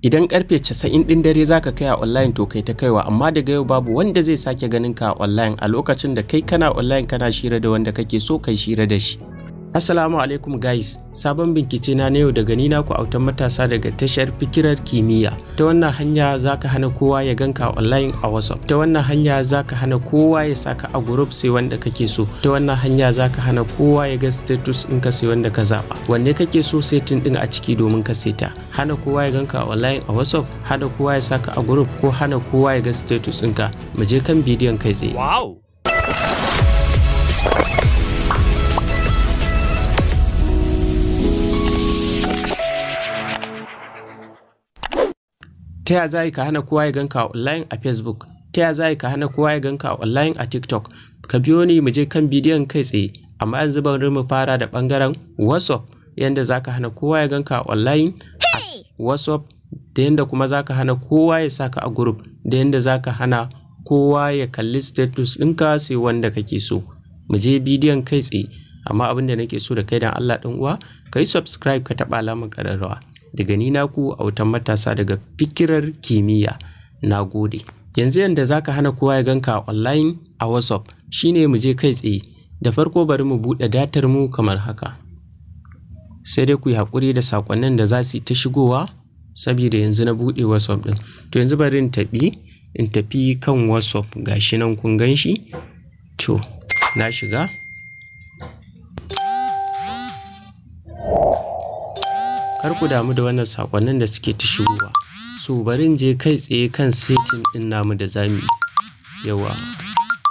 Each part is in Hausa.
Idan karfe 90 ɗin dare zaka kai a online, to kai ta kaiwa, amma daga yau babu wanda zai sake ganin ka a online a lokacin da kai kana online kana shira da wanda kake so kai shira da shi. Assalamu alaikum guys, sabon bincike na yau daga ni naku Autan Matasa daga tashar Fikirar Kimiyya. Ta wannan hanya zaka hana kowa ya ganka online a WhatsApp. Ta wannan hanya zaka hana kowa ya saka a group sai wanda kake so. Ta wannan hanya zaka hana kowa ya ga status ɗinka sai wanda ka zaba. Wanne kake so setting ɗin a ciki domin ka seta? Hana kowa ya ganka online a WhatsApp, hana kowa ya saka a group, ko hana kowa ya ga status ɗinka. Mu je kan bidiyon kai tsaye. Wow! Ta ya za ka hana kowa ya ganka online a Facebook? Ta ya za ka hana kowa ya ganka online a TikTok? Ka biyo ni mu je kan bidiyon kai tsaye. Amma yanzu bari mu fara da bangaren WhatsApp, yanda za ka hana kowa ya ganka online a WhatsApp, da yanda kuma za ka hana kowa ya saka a group, da yanda za ka hana kowa ya kalli status ɗinka sai wanda kake so. Mu je bidiyon kai tsaye. Amma abin da nake so da kai, dan Allah ɗan uwa, ka yi subscribe ka taɓa alamar ƙararrawa. Daga ni naku Autan Matasa daga Fikirar Kimiyya. Na gode. Yanzu yanda zaka hana kowa ya ganka online a WhatsApp shine mu je kai tsaye. Da farko bari mu buɗe datar mu kamar haka. Sai dai ku yi haƙuri da saƙonnin da za su yi ta shigowa saboda yanzu na buɗe WhatsApp ɗin. To yanzu bari in tafi kan WhatsApp, gashi nan kun gan shi. To na shiga. Kar ku damu da wannan saƙonnin da suke ta shigowa. So bari in je kai tsaye kan setting ɗin namu da zamu yi. Yawwa,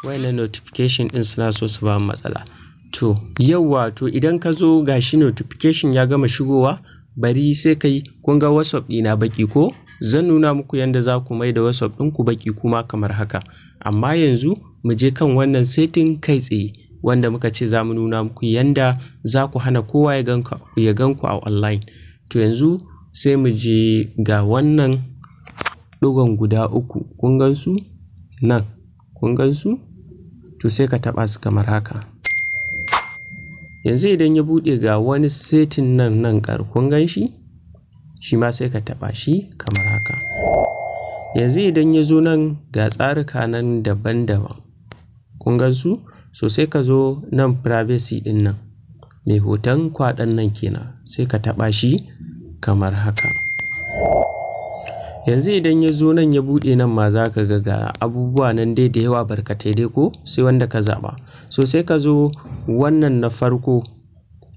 wayannan notification ɗin suna so su bamu matsala. To yawwa, to idan ka zo, gashi notification ya gama shigowa, bari sai kai. Kun ga WhatsApp ɗina baƙi ko? Zan nuna muku yanda za ku mai da WhatsApp ɗinku baƙi kuma kamar haka. Amma yanzu mu je kan wannan setting kai tsaye wanda muka ce za mu nuna muku yanda za ku hana kowa ya ganku a online. To yanzu sai mu je ga wannan ɗigon guda uku, kun gan su nan, kun gan su? To sai ka taɓa su kamar haka. Yanzu idan ya buɗe, ga wani setting nan nan ƙar, kun gan shi? Shi ma sai ka taɓa shi kamar haka. Yanzu idan ya zo nan, ga tsarika nan daban-daban, kun gan su? So sai ka zo nan privacy ɗin nan mai hoton kwaɗon nan kenan, sai ka taɓa shi kamar haka. Yanzu idan ya zo nan ya buɗe, nan ma za ka ga ga abubuwa nan dai da yawa barkatai dai ko, sai wanda ka zaɓa. So sai ka zo wannan na farko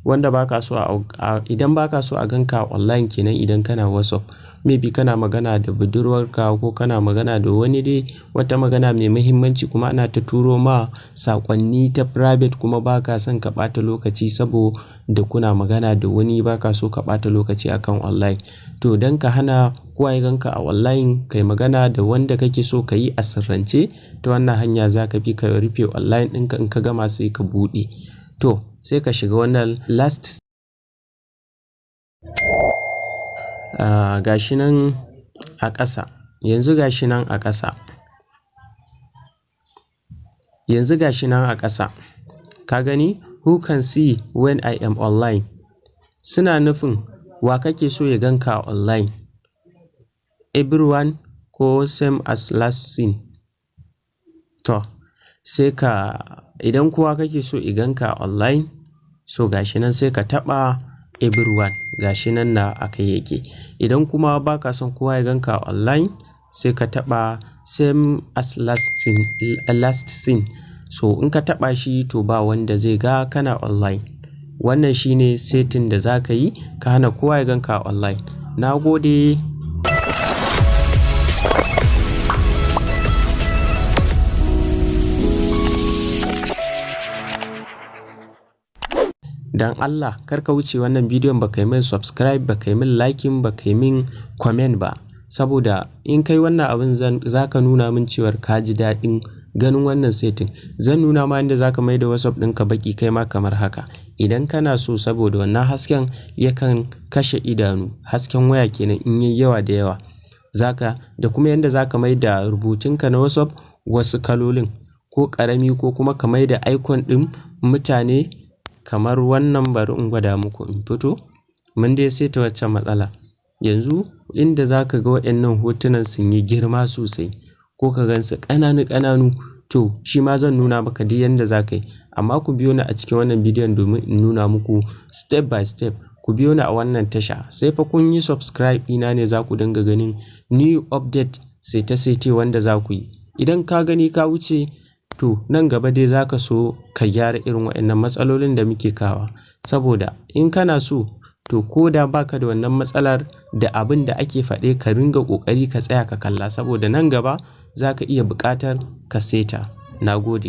wanda baka so a idan baka so a ganka online kenan. Idan kana WhatsApp, maybe kana magana da budurwarka ko kana magana da wani dai wata magana mai muhimmanci, kuma ana ta turo ma saƙonni ta private, kuma baka son ka ɓata lokaci saboda kuna magana da wani, baka so ka ɓata lokaci akan online. To don ka hana kowa ya ganka a online, kai magana da wanda kake so ka yi a sirrance, ta wannan hanya za ka bi ka rufe online ɗinka. In ka gama sai ka buɗe. To sai ka shiga wannan last, gashi nan a ƙasa. Yanzu gashi nan a ƙasa, yanzu gashi nan a ƙasa, ka gani, "Who can see when I am online?" Suna nufin wa kake so ya ganka a online, everyone ko same as last seen. To sai ka idan kowa kake so i ganka online, so gashi nan sai ka taɓa everyone, gashi nan na aka yake. Idan kuma baka son kowa ya ganka online, sai ka taɓa same as last seen. So in ka taɓa shi, to ba wanda zai ga kana online. Wannan shine setting da za ka yi ka hana kowa ya ganka online. Na gode. Dan Allah kar ka wuce wannan bidiyon ba ka yi min subscribe ba, ka yi min liking ba, ka yi min comment ba, saboda in kai wannan abin za ka nuna min cewar ka ji daɗin ganin wannan setting. Zan nuna ma yadda za ka mai da WhatsApp ɗinka baƙi kai ma kamar haka idan kana so, saboda wannan hasken yakan kashe idanu, hasken waya kenan in yayi yawa da yawa zaka, da kuma yadda za ka mai da rubutunka na WhatsApp wasu kalolin ko ƙarami, ko kuma ka mai da icon ɗin mutane kamar wannan. Bari in gwada muku in fito. Mun dai saita waccan matsala. Yanzu inda za ka ga waɗannan hotunan sun yi girma sosai ko ka gan su ƙananu ƙananu, to shi ma zan nuna maka duk yanda za ka yi. Amma ku biyo ni a cikin wannan bidiyon domin in nuna muku step by step. Ku biyo ni a wannan tasha, sai fa kun yi subscribe ɗina ne za ku dinga ganin new update sete-sete wanda za ku yi. Idan ka gani ka wuce, to nan gaba dai za ka so ka gyara irin waɗannan matsalolin da muke kawa. Saboda in kana so, to ko da baka da wannan matsalar da abin da ake faɗe, ka ringa ƙoƙari ka tsaya ka kalla, saboda nan gaba za ka iya buƙatar ka seta. Na gode.